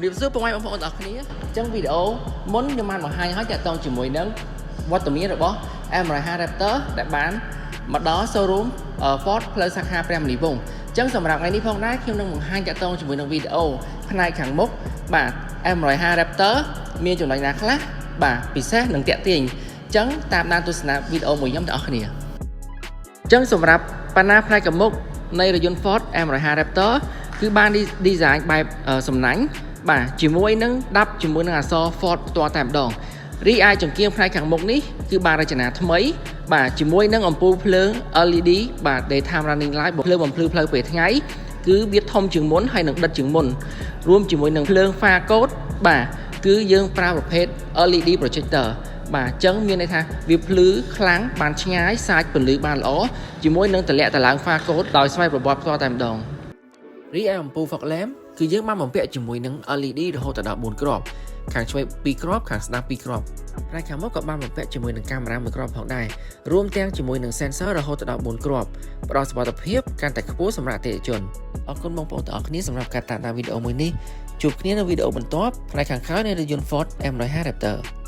ជំរាបសួរពុកម៉ែបងប្អូនទាំងអស់គ្នា។អញ្ចឹងវីដេអូមុនខ្ញុំបានបង្ហាញឲ្យតាក់ទងជាមួយនឹងវត្តមានរបស់ F150 Raptor ដែលបានមកដល់ showroom Ford ផ្លូវសាខាព្រះមុនីវង្សអញ្ចឹងសម្រាប់ថ្ងៃនេះផងដែរខ្ញុំនឹងបង្ហាញតាក់ទងជាមួយនឹងវីដេអូផ្នែកខាងមុខបាទ F150 Raptor មានចំណុចណាខ្លះបាទពិសេសនិងតាក់ទាញអញ្ចឹងតាមដានទស្សនាវីដេអូមួយខ្ញុំទាំងអស់គ្នា។អញ្ចឹងសម្រាប់ប៉ាណាផ្នែកខាងមុខនៃរថយន្ត Ford F150 Raptor គឺបាន design បែបសំណាញ់បាទជាមួយនឹងដាប់ជាមួយនឹងអក្សរ Ford ផ្ទាល់តែម្ដងរីឯចង្កៀងផ្នែកខាងមុខនេះគឺបានរចនាថ្មីបាទជាមួយនឹងអំពូលភ្លើង LED បាទ daytime running light ភ្លើងបំភ្លឺផ្លូវពេលថ្ងៃគឺវាធំជាងមុនហើយនឹងដិតជាងមុនរួមជាមួយនឹងភ្លើង ហ្វាកូតបាទគឺយើងប្រើប្រភេទ LED projector បាទអញ្ចឹងមានន័យថាវាភ្លឺខ្លាំងបានឆ្ងាយសាចពន្លឺបានល្អជាមួយនឹងតម្លាក់តឡើង ហ្វាកូតដោយស្វ័យប្រវត្តិផ្ទាល់តែម្ដងរីឯអំពូល fog lamp គឺយើងបានបំពាក់ជាមួយនឹង LED រហូតដល់4គ្រាប់ខាងឆ្វេង2គ្រាប់ខាងស្ដាំ2គ្រាប់ផ្នែកខាងមុខក៏បានបំពាក់ជាមួយនឹងកាមេរ៉ាមួយគ្រាប់ផងដែររួមទាំងជាមួយនឹង sensor រហូតដល់4គ្រាប់ផ្ដល់សុវត្ថិភាពកាន់តែខ្ពស់សម្រាប់អតិថិជនអរគុណបងប្អូនទាំងអស់គ្នាសម្រាប់ការតាមដានវីដេអូមួយនេះជួបគ្នានៅវីដេអូបន្ទាប់ផ្នែកខាងក្រោយនៃរថយន្ត Ford F150 Raptor។